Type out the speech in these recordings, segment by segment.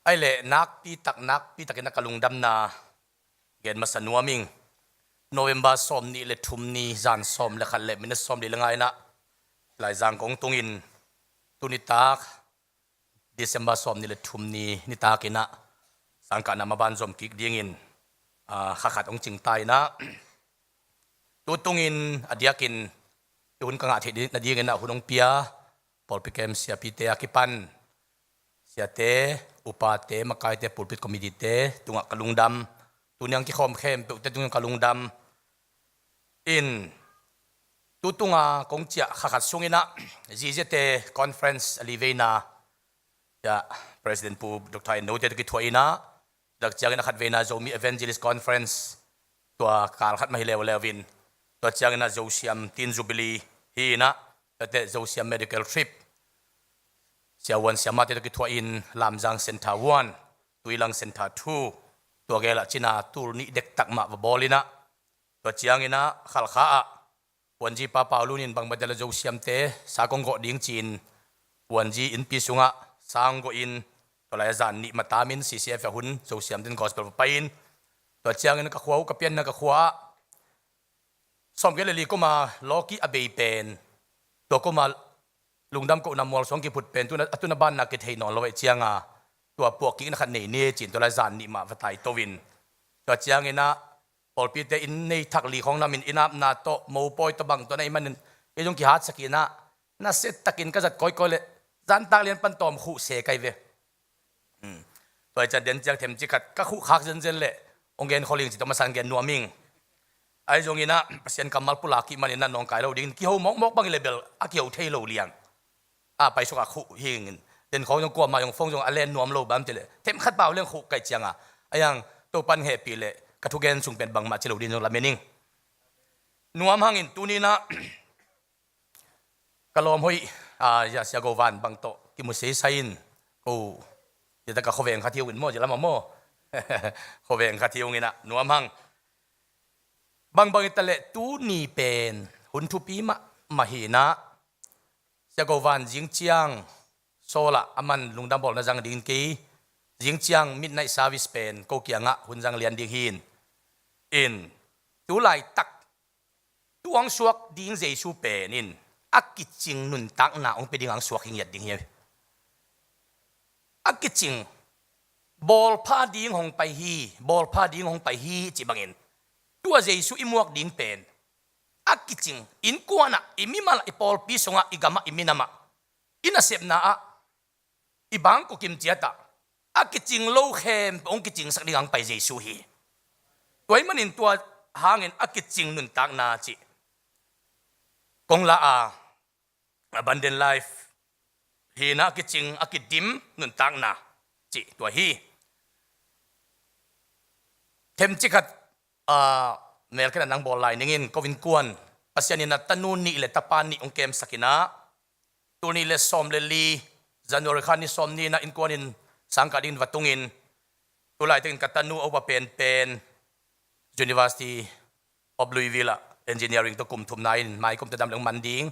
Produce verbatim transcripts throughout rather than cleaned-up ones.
Ai le nakpi tak nakpi takin a ka lungdamna gen masa nuam ing. November sawm nih le thum ni zan sawm le khat le minute sawm li le nga inah Laizang kong tungin tuni tak December sawm nih le thum ni nitak inah sangkahna maban zom kik dingin, ah, kha khat hong cing ta inah tu tungin a diakin i hun ka ngah theih nadingin ah hun hong pia pawlpi kem siapite a kipan siate, upate, makaite, pulpit committee-te tungah ka lungdam. Tuni ang kikhawm khempeuhte tungah ka lungdam. In tu tunga kong ciah kha khat sung inah ziziate conference a li veina, ya, President Pu Doctor En Note tawh kithuah inah, tak ciangin a khat veina Zomi Evangelist Conference tua kal khat mah hi leuleu in, tua ciangin a Zosiam Teen Jubilee hi inah, tuate Zosiam Medical Trip, Sia Wan Sia Mate tawh kithuah in Lamzang Center One, Tuilang Center Two, tua gelah cina tul nih dektak mah va bawl inah, tua ciangin a Khalkha ah Puanzi Pa Pau Lun in bangbang teh le Zosiamte sa kong gawh ding ci-in Puanzi innpi sungah sang gawh in, tua lai a zan nih matamin C C F a hun Zosiamte in gospel va pai in, tua ciangin ka khua uh, ka pianna ka khua ah sawmgiat le li kuma lawki a bei pen, tua kuma lungdam kohna mual suang kiphut pen tuna, a tuna banna kithei nawn lo ahih cianga tua puah kikna khat nei ni ci-in tua lai zan nih mah va taito in, tua ciangin ah pawlpite inn nei thak li khawng namin inn apna tawh mopawi tawh bang tawh na i manin kei zong kihatsak inah nasia takin ka zat kawikawi le zantak lian pan tawm khuh se kai ve. Hmm. Tua hi ciang den ciang themcik khat ka khuh khak zenzen le hong gen khol ing ci tawh masan gen nuam ing. Ahi zongin ah Pasian kammal pulak kik manin ah nawngkai lo dingin kiho mawkmawk bangin le bel a kiho thei lo liang. A paisuk a khuh hingin den khawng zong kuamah zong phone zong a len nuam lo bam ti le themkhat pau leng khuh kai cianga a yang Topan hehpih le ka thugen sung pen bangmah ci lo dingin zong lamen ing. Nuam hangin tuni inah ka lawm hoih, ah, ya, Sia Go Van bang tawh kimu seisai in ko, ya, ta ka khuaveng khat hi ung in maw, ya, lam ah maw? Khuaveng khat hi ung inah nuam hang. Bangbang hi ta le tuni pen hun thupi mahmah hi inah Sia Go Van zing ciang Saul ah a man lungdam bawlna zang dingin kei zing ciang midnight service pen ko kiangah hun zang lian ding hi in. In tu laitak tu ang suak ding Jesu pen in a kicing nuntakna hong pia ding ang suak hi ngiat ding hi. A kicing bawlpha ding hong pai hi, bawlpha ding hong pai hi cih bangin tua Jesu i muak ding pen a kicing innkuan ah, i mimal ah, i pawlpi sungah, i gam ah, i minam ah, i nasepna ah, i bangkua kim ciat ah a kicing lo khempeuh hong kicingsak ding ang pai Jesu hi. Tua ahih manin tua hangin a kicing nuntakna cih kong la a, abundant life hi inah a kicing, a kidim nuntakna cih tua hi. Themcik khat, ah, melkhen a nang bawl lai ning in ko innkuan Pasian in a tanu nih le tapa nih hong kemsak inah tul nih le sawm le li January kha ni sawm ni inah innkuan in sangkah dingin va tungin tu laitakin ka tanu a upa penpen University of Louisville ah engineering tawh kum thumna in maikum tadam leng man ding.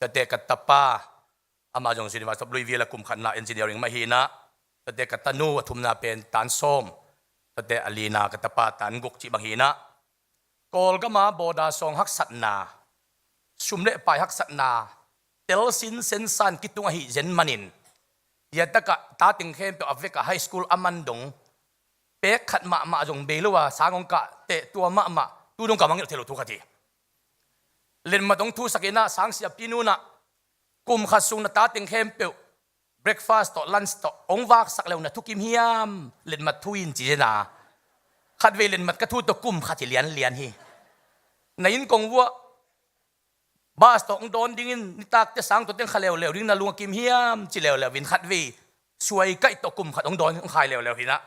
Tuate ka tapa amah zong University of Louisville ah kum khatna engineering mah hi inah, tuate ka tanu a thumna pen tan sawm, tuate a lina ka tapa tan guk cih bang hi inah. Kawlgam ah bawda sawng haksatna, sum le pai haksatna, telsin sensan kitung ahih zen manin, ya, takah tateng khempeuh a vekah high school a man dong pek khat mahmah zong bei lo a sang hong kah teh tua mahmah tu dong ka mangngilh thei lo thu khat hi. Letmat hong thusak inah sang siapi nu inah kum khat sung na tateng khempeuh breakfast tawh lunch tawh hong vaksak le uh na thukim hiam, letmat thu in ci zen a. Khatvei letmat ka thu tawh kum khat hi lianlian hi. Na inn kong vuah bus tawh hong dawn dingin nitakte sang tawh teng kha leuleu ding na lung a kim hiam ci leuleu in khatvei suaikaih tawh kum khat hong dawn hong khai leuleu hi inah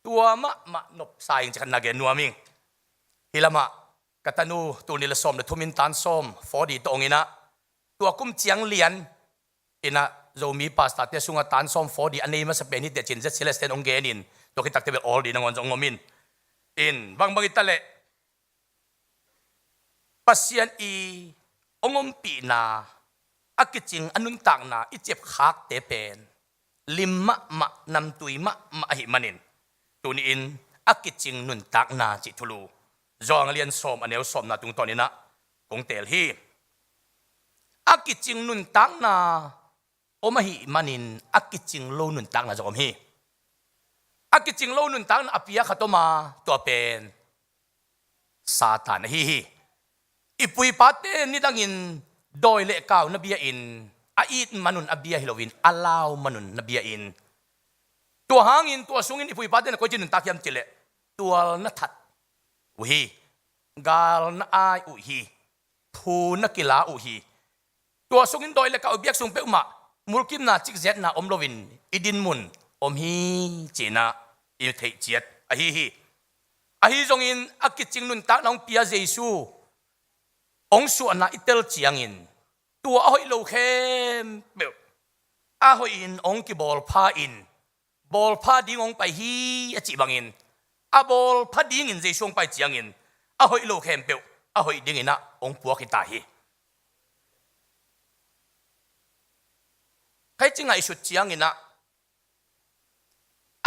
tua mahmah nopsa ing ci khat na gen nuam ing. Hih lamah ka tanu tul nih le sawm le thum in tan sawm four D tawh hong inah tua kum ciang lian inah Zomi pastorte sungah tan sawm four D a nei masa pen hi teh ci-in Z C L S ten hong genin tua khit takte bel all D nangawn zong hong om in. In bangbang hi ta leh Pasian i hong ompihna, a kicing a nuntakna i ciapkhakte pen lim mahmah, namtui mahmah ahih manin, tuni-in a kicing nuntakna cih thulu Johan a lian sawm, a neu sawmna tungtawninah kong teel hi. A kicing nuntakna om ahih manin a kicing lo nuntakna zong om hi. A kicing lo nuntakna a pia khat om a, tua pen Satan ahi hi. I pu i pate nidangin dawi le kau na bia-in, a it manun a bia hi loin a lau manun na bia-in, tua hangin tua sungin i pu i pate na koici nuntak hiam cih leh, tual na that uh hi, gal na ai uh hi, phu na kila uh hi. Tua sungin dawi le kau biak sung peuhmah mulkimna, cikzetna om loin i dinmun om hi, ci-inah i theih ciat ahi hi. Ahi zongin a kicing nuntakna hong pia Jesu hong suahna i tel ciangin, tua a hoih lo khempeuh a hoihin hong kibawlpha-in, bawlpha ding hong pai hi a cih bangin, a bawlpha dingin Jesu hong pai ciangin, a hoih lo khempeuh a hoih dinginah hong puak hi ta hi. Khaici ngaihsut cianginah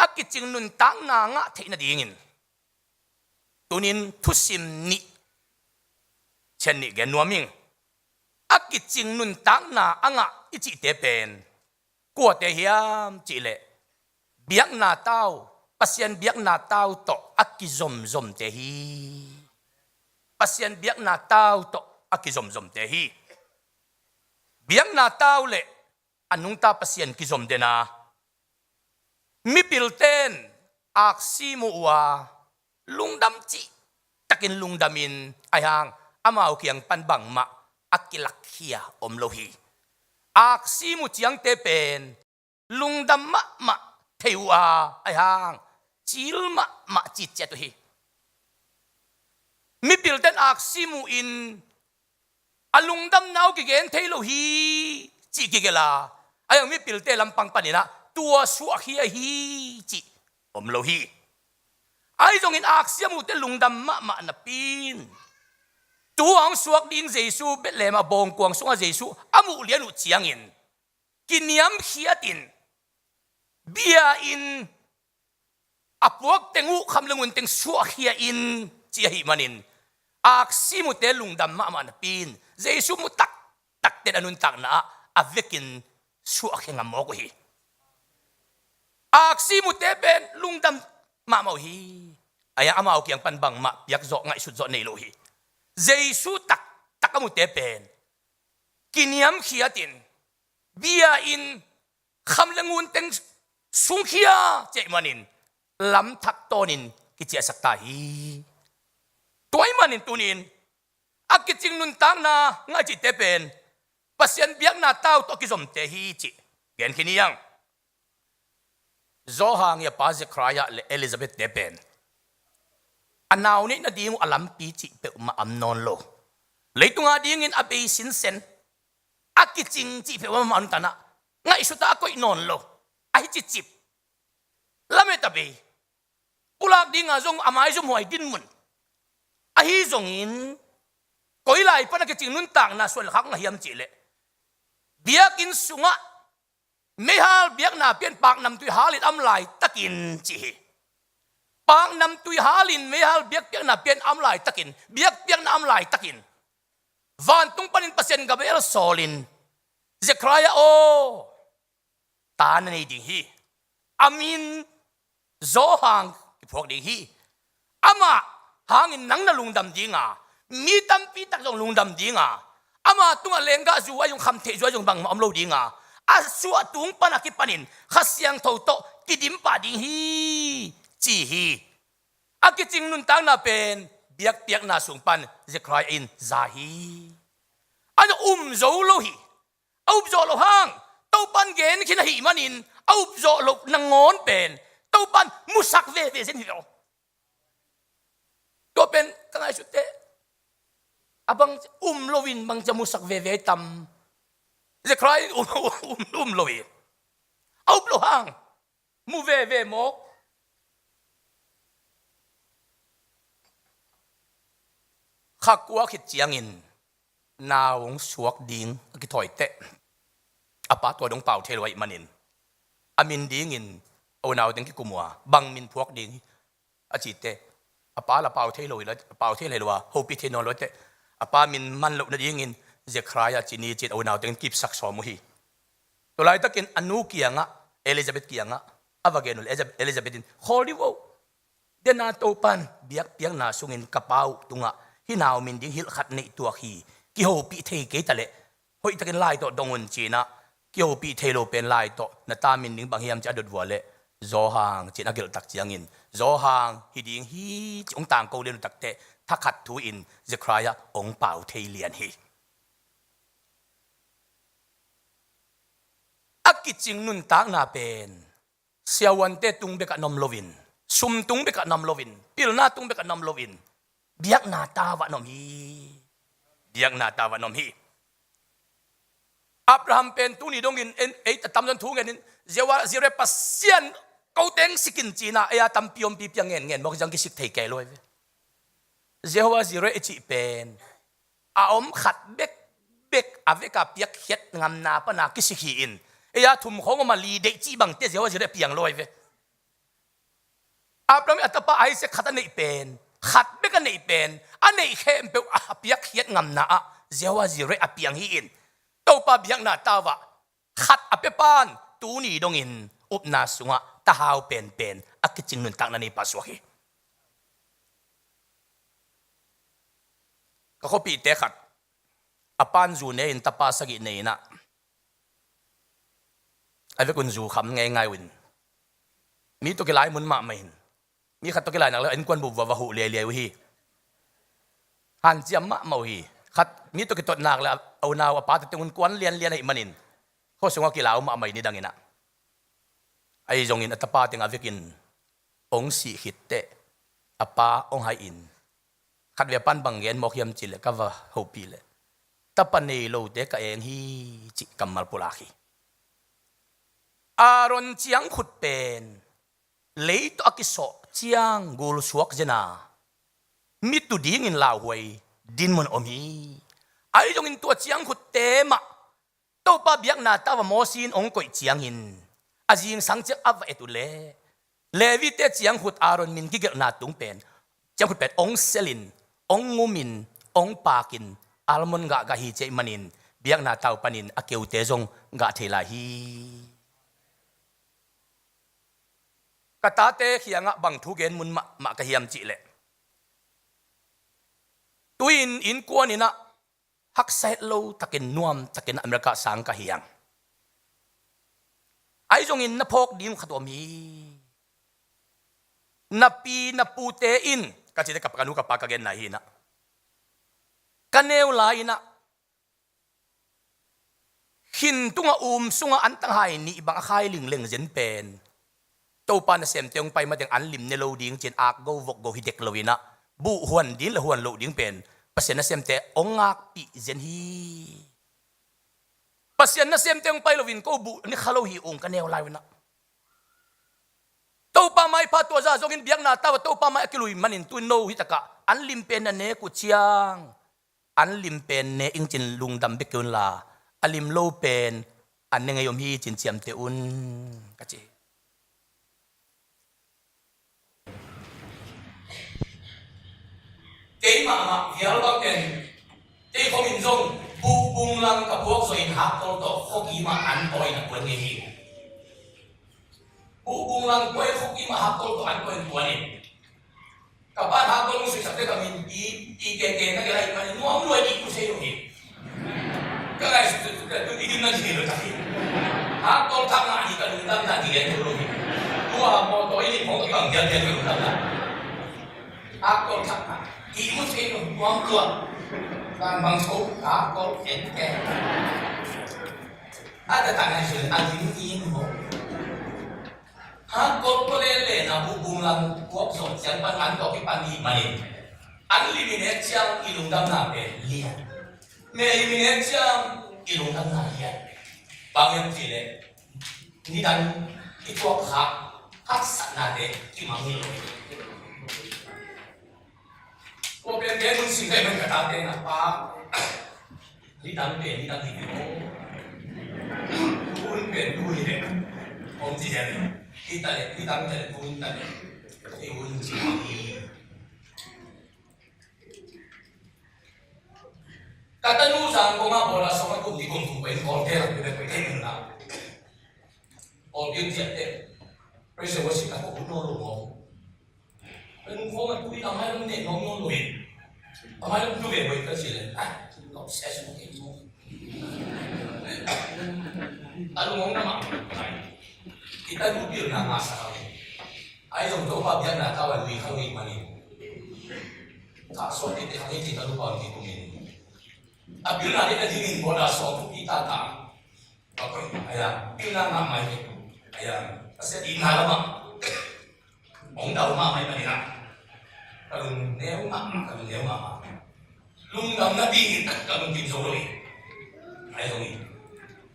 a kicing nuntakna ngah theih nadingin, tunin thusim nih, cian nih gen nuam ing. A kicing nuntakna a ngah i cihte pen kuate hiam cih leh, biakna tau, Pasian biakna tau tawh a kizomzomte hi. Pasian biakna tau tawh a kizomzomte hi. Biakna tau le a nungta Pasian kizom den a, mipilten aksi mu uh a, lungdam cihtakin lungdamin, ahi hang amau kiang pan bangmah a kilakkhia om lo hi. Aksi mu ciangte pen lungdam mahmah thei uh a, ahi hang cil mahmah citciat uh hi. Mipilten aksi mu-in a lungdamna uh kigen thei lo hi cih kigelh a, ahi hang mipilte lampang paninah tua suahkhia hi cih om lo hi. Ahi zongin aksi a mute lungdam mahmah napi-in, tu-a hong suak ding Jesu, Bethlehem a bawngkuang sungah Jesu a muh lian uh ciangin kiniamkhiatin, bia-in, a puak teng uh kham le ngun teng suahkhia in ci ahih manin, aksi mute lungdam mahmah napi-in, Jesu mu taktakten a nuntakna ah a vekin suahkhia ngam mawk uh hi. Aksi mute pen lungdam mahmah uh hi. Ahi hang amau kiang pan bangmah piak zawh, ngaihsut zawh nei lo uh hi. Jesu taktak a mute pen kiniamkhiatin, bia-in, kham le ngun teng sungkhia cih manin lamthak tawnin kiciahsak ta hi. Tua ahih manin tunin a kicing nuntakna ngah i cihte pen Pasian biakna tau tawh a kizomte hi cih gen khin hi hang. Johan i a pa Zekhariah le Elizabeth te pen a nau neih nading uh a lampi cih peuhmah a om nawn lo. Leitung adingin a bei sinsen, a kicing cih peuhmah a om nawn lo, ngaihsut a koih nawn lo. Ahi cicip, lamet a bei, pulak dinga zong a maizumhuai dinmun. Ahi zongin koi lai pan a kicing nuntakna suan le khak ngah hiam cih leh, biakinn sungah meihal biakna pian paknamtui halin a om laitakin ci hi. Paknamtui halin meihal biakpiakna pian a om laitakin, biakpiakna a om laitakin, vantung panin Pasian Gabriel sawlin, Zekhariah aw, ta na nei ding hi. A min Johan kiphuak ding hi. Amah hangin nang na lungdam dinga, mi tampi tak zong lungdam dinga, ama tungah lenggah zuai zong, khamtheih zuai zong bangmah om lo dinga, a suah tung pan a kipanin Kha Siangtho tawh kidim pah ding hi ci hi. A kicing nuntakna pen biakpiakna sung pan Zekhariah in za hi. A na um zo lo hi. A up zawh loh hang Topan gen khin ahih manin a up zawh loh nangawn pen Topan musak veve zen hi lo. Tua pen ka ngaihsut teh, a bang um loin bang cia musak veve tam. Zekhariah in um, um, um lo hi. A up loh hang mu veve mawk. Kha kua khit ciangin nau hong suak ding a kithawi teh, a pa tua dong pau thei lo ahih manin, a min dingin a unau teng kikum uh a, bang min phuak ding hi a cite, a pa la pau thei lo hi lo, a pau thei lo a, hopih thei nawn lo teh, a pa min man loh nadingin Zechariah ci ni ci-in a unau teng kipsak sawm uh hi. Tua laitakin a nu kiangah, Elizabeth kiangah a va gen uh leh, Elizabeth in, "Khawl dih vo. Dena Topan biakpiakna sungin ka pa uh tungah hih nau min ding hilh khat neih tuak hi. Kihopih thei kei ta leh hoihtakin lai tawh dong un," ci-in ah, kihopih thei lo pen lai tawh na ta min ding bang hiam ci-in a dot uh leh, Johan ci-in a gelh tak ciangin, Johan hi ding hi ci-in hong tangko lian uh tak teh, thakhat thu-in Zechariah hong pau thei lian hi. A kicing nuntakna pen siavuante tung bekah na om loin, sum tung bekah na om loin, pilna tung bekah na om loin, biakna tau-ah na om hi. Biakna tau-ah na om hi. Abraham pen tuni dongin ei, ei tatamzon thu ngenin, Jehovah Jireh, Pasian, ko teng sik in ci-in ah, ei a tampi ompipi a ngen ngen mawk hi zong kisik thei kei lo hi ve. Jehovah Jireh i cih pen a om khat bekbek a veka piakkhiat ngamna pana kisik hi-in, ei a thum khawng om a, li deih cih bangte Jehovah Jireh a piang lo hi ve. Abraham in a tapa Isaac khat a neih pen, khat bek a neih pen, a neih khempeuh a piakkhiat ngamna ah Jehovah Jireh a piang hi-in, Topa biakna tau-ah khat a pia pan tuni dongin upna sungah tahau penpen a kicing nuntakna neipa suak hi. Ka khuapihte khat, a pan zu nei-in tapa sagih nei-in ah, a vekun zu kham ngeingai uh in, mi tawh kilai mun mahmah in, mi khat tawh kilai nak leh a innkuan bup vava huh liailiai uh hi. Hanciam mahmah uh hi. Khat mi tawh kitot nak leh a unau a pa tawh teng un kuan lianlian ahih manin khua sungah kilau mahmah hi nidangin ah. Ahi zongin a tapa teng a vekin hong sih khit teh a pa hong haihin, khatvei a pan bang gen mawk hiam cih leh, ka va hopih leh, tapa nei lote ka eng hi, cih kammal pulak hi. Aaron ciangkhut pen lei tawh a kisawh ciang gul suak zen a, mi tu dingin lauhuai dinmun om hi. Ahi zongin tua ciangkhutte mah Topa biakna tau-a Mosi in hong koih ciangin a zingsang ciang a va et uh leh, Levite ciangkhut Aaron min kigelhna tung pen, ciangkhut pen hong selin, hong ngumin, hong pakin, almond gah gah hi cih manin biakna tau panin a keute zong gah thei lai hi. Ka tate kiangah bang thu gen mun mahmah ka hiam cih leh, tu-in innkuan in ah haksa het lo takin, nuam takin America sang ka hi hang. Ahi zongin na phawk ding khat om hi. Na pi na pute in, ka cite ka, ka nu ka pa ka genna hi in ah, ka neu lai in ah, khin tungah um sungah antang hai nih bang a khai lingleng zen pen, Topa nasemte hong pai mateng an lim ne lo ding ci-in akgo vokgo hi dek lo in ah, buh huan ding le huan loh ding pen Pasian nasemte hong ngakpih zen hi. Pasian nasemte hong pai loin ko buh ni kha lo hi ung, ka neu lai un ah. Topa maipha tua zah zongin biakna tau-a Topa mai a kilui manin tu-in no hi takah an lim pen na nek uh ciang, an lim pen ne ing cin lungdam bek kei unla, a lim lo pen a ne ngei om hi cin ciamteh un, ka ci. Kei mahmah vial bang pen, kei khomin zong buhbung lang ka puak zawhin haktol tawh khuakim ah an pawi na kuan ngei hi. Buhbung lang pawi khuakim ah haktol tawh an pawi na kuan in. Ka pan haktol hong suihsak teh ka min pi, pi keke na gelh ahih manin nuam lua, i mu thei lo hi. Ka ngaihsut suk suk teh tu i din na thei lo tak hi. Haktol thak ngah hi, ka lungdamna kigen thei lo hi. Tua mawtaw i lim khawng i bang dialdial ka lungdamna. Haktol thak ngah, i mu thei lo, nuam lua. Bang bang tho haktol keke. A ta ta ngaihsut a lim i mu. Hakkol pawlel le na buhbung lang puak zawh ciang pan an tawh kipan i hih manin, an lim i nek ciang i lungdamna pen lian. Mei lim i nek ciang i lungdamna lian. Bang hiam cih leh nidang i thuak khak haksatnate kimang hi lo. Kua pen gen hun sim ve man ka tate na pa. Nidang pen nidang hi ve aw. Hun pen hun hi ve. Hong ci hian, hi ta leh, hi tang ta leh, thu in ta leh, hi un ci hi. Ka tanu Zangkong ah bawl a sawm a kum ni kum thum pen Kawlte lak pi bek pen thei nung na. Kawlte ciah teh, praise and worship ka ko un nawn lo maw. Kan khawng a tui a mai lam neh nuam nuam lo in. A mai lam tu ve boi ka ci leh, ah, no obsession kei maw. A lung hong na mah. Kita lu pilna ngah sa kha. Ai zong Topa biakna tau a lui kha lui manin. Thah suak tete kha ngei kita lu pau ti kumin. A pilna ding a dingin bawl a sawm tu kita ta. Ka koih, aya, pilna ngah mai hi. Aya, ka sia dihna lamah hong dau mahmah hi manin ah, ka lung neu mahmah, ka lung neu mahmah. Lungdam nadingin ka lungkim zo lo hi. Ahi zongin,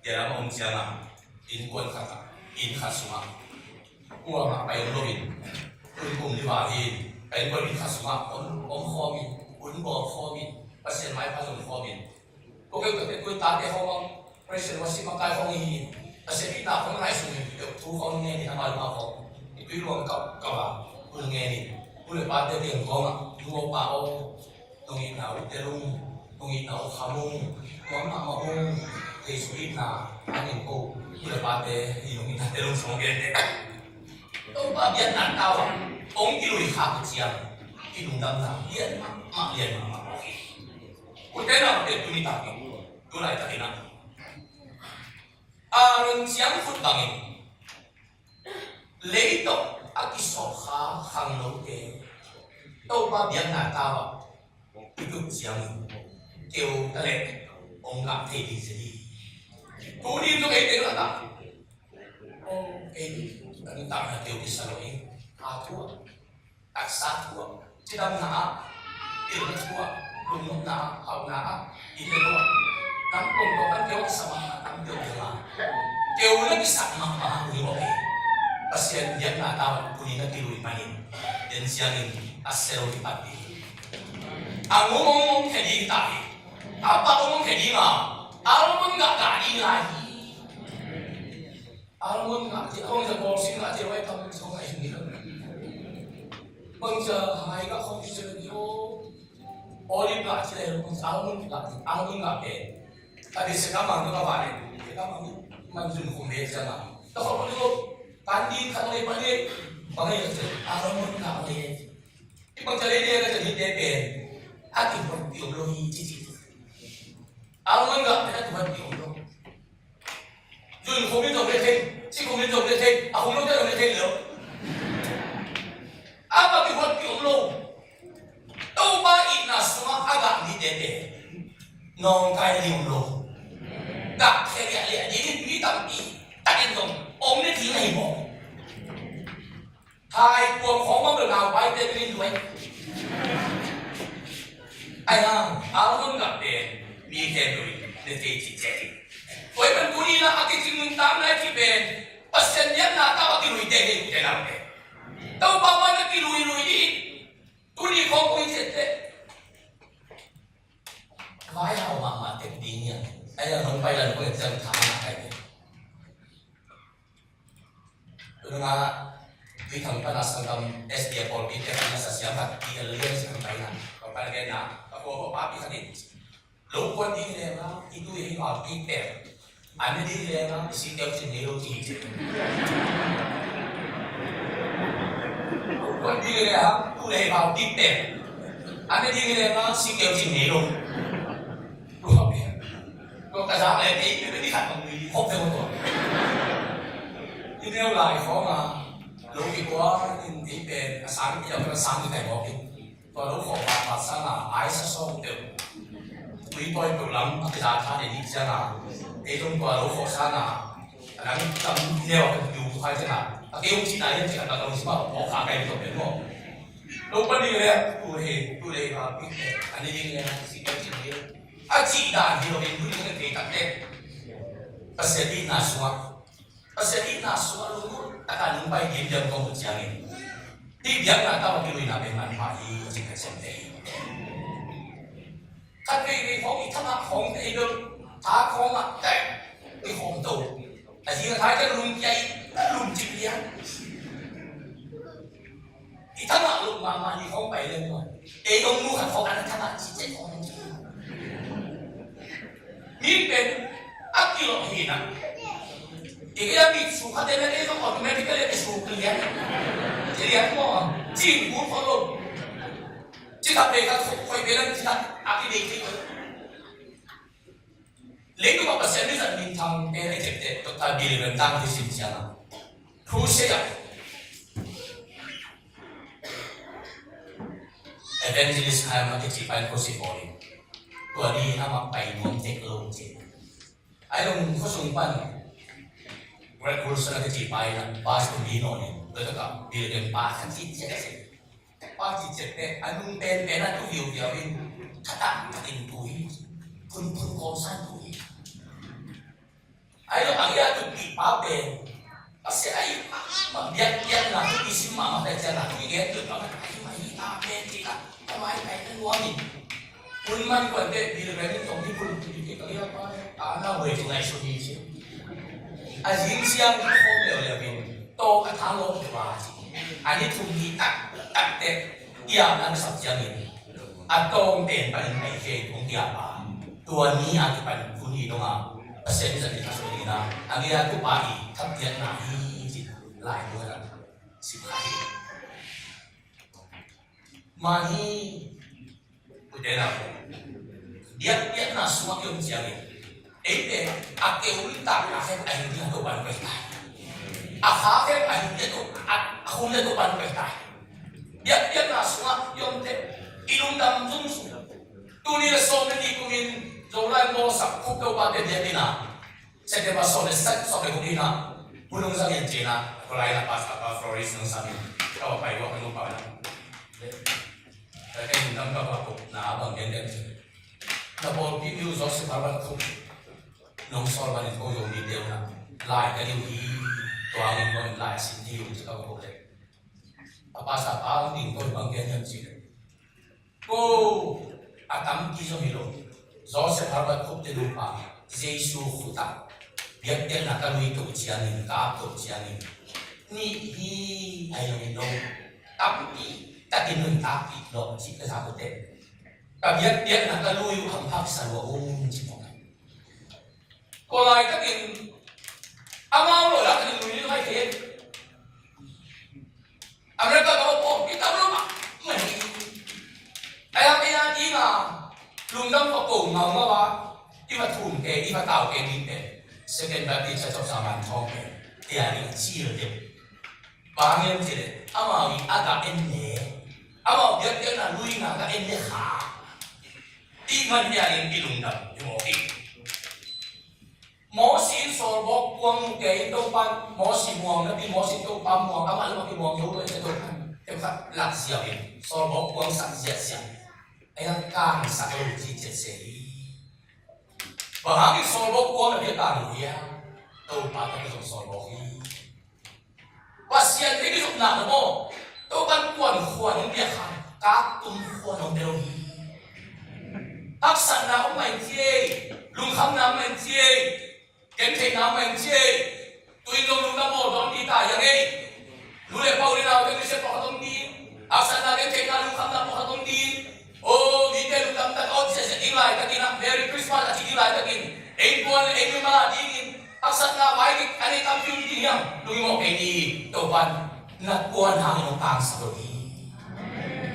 tia lam a om ciangin, innkuan khat ah, inn khat sungah, kuamah pai om loin, tun kum li val hi-in, ka innkuan inn khat sungah om, om khawmin, hun bawl khawmin, Pasian maipha zong khawmin, Ko keu keu te tui tate khawng, praise and worship makai khawng hi. A sia itna khawng ngaihsun in, keu thu khawng ngen in, amau mah khawng. I tui luang kau, kau a, hun ngen in. Hun le pate piang khawng a, nu aw pa aw, nong itna uh te lung, nong itna uh kham ung, nuam mahmah ung, Jesu itna, an in ko, hun le pate, i nong itna te lung sawng gen te. Topa biakna tau a, hong kilui khak uh ciang, i lungdamna, lian mahmah, lian mahmah, okay. Ute naute tuni takin, tu laitakin ah, Aaron ciangkhut bangin lei tawh a kisawlkha khangnote Topa biakna tau ah i tut ciangin keu ta leh hong gah thei ding ci hi. Tuni in zong eite lakah hong, ei, kan takna keu kisa lo hi. A thu ah, taksa thu ah, cidamna ah, pilna thu ah, lungnopna ah, hauhna ah, i pe lo ah, nam kong kong kan keu a kisa mahmah, nam keu keu a keu na kisa mahmah hi mawk hi. Pasian biakna tau ah tuni na kilui manin, den ciangin a sia lo hi pat ding hi. A ngum hong ngum khe ding ta hi. A pak hong ngum khe ding a, almond gah gah ding lai hi. Almond ngah ci, almond ngah bawlsin ngah ci, roi tam ci, kong ai ni. Bangcia hai ngah khong ci ni o. Olive ngah ci le, bangcia almond ngah ci, almond ngah pen. Ka di se ka mang ka ba le, se ka mang ni, man zun khong le cia ngah. Ta khong ni o, kan di kan le pa ni, bang ai ci, almond ngah le. Bangcia le ni ka ci ni te pen. A ki hon pi om lo hi ci ci. Almond ngah pen a ki hon pi om lo. Zun khum in zong le thei, ci khum in zong le thei, a khum lo te zong le thei lo. A bang ki huat ki om lo. Topa itna sungah a gah mite pen nawngkai ding om lo. Gah khia liahliah dingin mi tampi takin zong om le thei na hi maw. Hai kuam khawng bang lo nau pai te min duai. Ai hang, a hun gah pen mi khen lui ne thei ci ciat hi. Tua ahih man tuni in a kicing nuntak nai ci pen Pasian biakna tau a kilui te hi, te nau te. Topa man a kilui lui hi. Tuni khawng kong ciat te. Vai hau mahmah tek ding hi a. Ai hang hong pai lan kong ciang tha na kai te. Tuna, Tuithang pana sanggam S D A pawlpi te pana sa siam khat, T L lian siam kaina. Ka pan genna, ka khua khua papi khat in. Lo kuan ding lenga, i tui hei val kik pen. An ne ding lenga, i si keu cin ngei lo ci hi. Lo kuan ding lenga, tu le hei val kik pen. An ne ding lenga, si keu cin ngei lo. Tua pen. Tua ka zak le, ei, ei, ei, khat bang mi, khop te tua. I neu lai khawng a, lo kikuan in ei pen, a sang, i a pen a sang i kai mawk in. Tua lo khawh pat, pat sang a, ai sa sawng peuh. Tui tawi peuh lam, a kiza tha le nih ciang a. Ei zong tua lo khawh sang a, a nang tam neu a kan piu tu khai ciang a. A kei hong cih nai hian cih khat tak lo si mah, mawk kha kai mi tawh pen maw. Lo pan ding le, tu le, tu le, a, a ni ding le, a si kan cih ding. A cih dan hi lo in, tu ding le kei tak le. Pasian itna sungah. Pasian itna sungah lunglut taka nungpai diamdiam kong uh ciangin. Hih biakna tau a kiluina pen manpha hi, ci ka ciamteh hi. Khat veivei khawng i thangah khawng te i bel, tha khawngah tek i khawm to. A zing a thai kan lungkia i, Lum cik lian. I thangah lum mahmah ni khawng pai leng maw. Ei hong mu khat khawng a na thangah ci ciat khawng. Mi pen a kilawh hi na. I kei a bit suk khat te na ei zong automatically a suk lian. Ci lian maw. Cing bul khawng lo. Ci thak bei khat khawng khoi bei leng ci thak a kibei ci khawng. Leitung a Pasian mizat minthang pen a i thepte Doctor Billy Graham tang a kisim ciang a, crusade ah Evangelist Ham a kici pa in crusade bawl in, tua ni amah pai nuam tek lo ci. Ai long khuasung pan Greg Wilson a kici pa in a bus kum li nawn in, tua tak a Billy Graham pa khan ci ciat a si. Pa ci ciat te a nung penpen a tu viuviau in, khatang takin tu hi. Phunphun kawmsan tu hi. Ai lo ang ia tu pi pa pen a sia ai ma biak biak na tu pi sim ma ma pen sia na tu i gen tu pa ma ai ma hi ta pen ti ka ta mai pen na nuam in. Hun man kuan te bil pen in tong hi phun tu pi ka ia pa a na wei tu ngai su hi si. A zing siang khawm leuleu in tawng a thang lawm tua ci. A ni thum ni taktak teh i apna na sak ciangin a tawng pen panin pai kei kong ti a pa. Tua ni a kipan hun ni dong a Pasian in zan in a sawh ding in a a gei a tu pa i thapkiatna hi ci lai dong a sim kha hi. Mah hi. Ute na, biakpiakna sungah i om ciangin eite a keu in tak a khen a hin ding a Topa'n paitai. A kha khen a hin ding a To, a, a khum ding a Topa'n paitai. Biakpiakna sungah i omte i lungdam zungzung. Tuni le sawm le nih kumin Zolai mawlsak khuk Topa te biakinn ah September sawm le sagih, sawm le guk ni-in ah hun hong zang in ci-in ah, tua lai-in ah Pastor pa Floris Nungsam in ka va pai uh a, ka nu pa na. Ka inn dang ka va ko na bang gen den ci. Na pawlpi mi uh Joseph Herbert Cook nong sawl bangin ko Zomi te uh na lai ka hi uh hi, tua hangin ko in lai a sin hi uh ci ka va ko leh. A pastor pa hong ding ko in bang gen den ci leh. Ko a tampi zong hi lo. Joseph Herbert Cook te nupa, Jesu khut ah biakpiakna ka lui to ciangin, ka ap to ciangin, nih hi a hi lo. Tampi takin nuntakpih lo ci ka za ko te. Ka biakpiakna ka lui uh hamphat sa lua um ci mawk. Ko laitakin amau lo laitakin lui hai kei. America ka va pawh i tam lo mah mah hi. A yang ei a ding a lungdam va ko ngaungau a, i va thum kei, i va tau kei ding pen Second Baptist Church of Saman Thawng pen ei a ding a cil deuh. Bang hiam cih leh amau i a ka en le, amau biakpiakna luina ka en le kha. I man ei a ding i lungdam i mawk hi. Mosi in sawlbawk kuang mu kei in Topa'n, Mosi muang napi, Mosi in Topa muang, amah lam a kimuang zo lo in Topa'n khenkhat lak ziau in sawlbawk kuang sak ziahziah. Ei a kang sak lo ci ciat se hi. Bang hangin sawlbawk kuang napi a kang lo hiam? Topa tawh kizom sawlbawk hi. Pasian te kizopna na maw? Topa'n kuan khuan hong piak kha, kak tum khuan hong pia lo hi. Haksatna hong mai ci ei, lungkhamna hong mai ci ei, gentheihna hong mai ci ei. Tu-in zong lungdam bawl dong ti ta hiang ei. Nu le pa u le nau te nusia pawlkhat hong ti. Haksatna, gentheihna, lungkhamna pawlkhat hong ti. Aw, mite lungdam tak a awt ziahziah ding laitakin ah, Merry Christmas a ci ding laitakin, ei puan le ei mimal a dingin haksatna vai ding a nei tampi om ding hiam? Lungmawh kei ni. Topa'n na kuan hangin hong kangsak lo hi.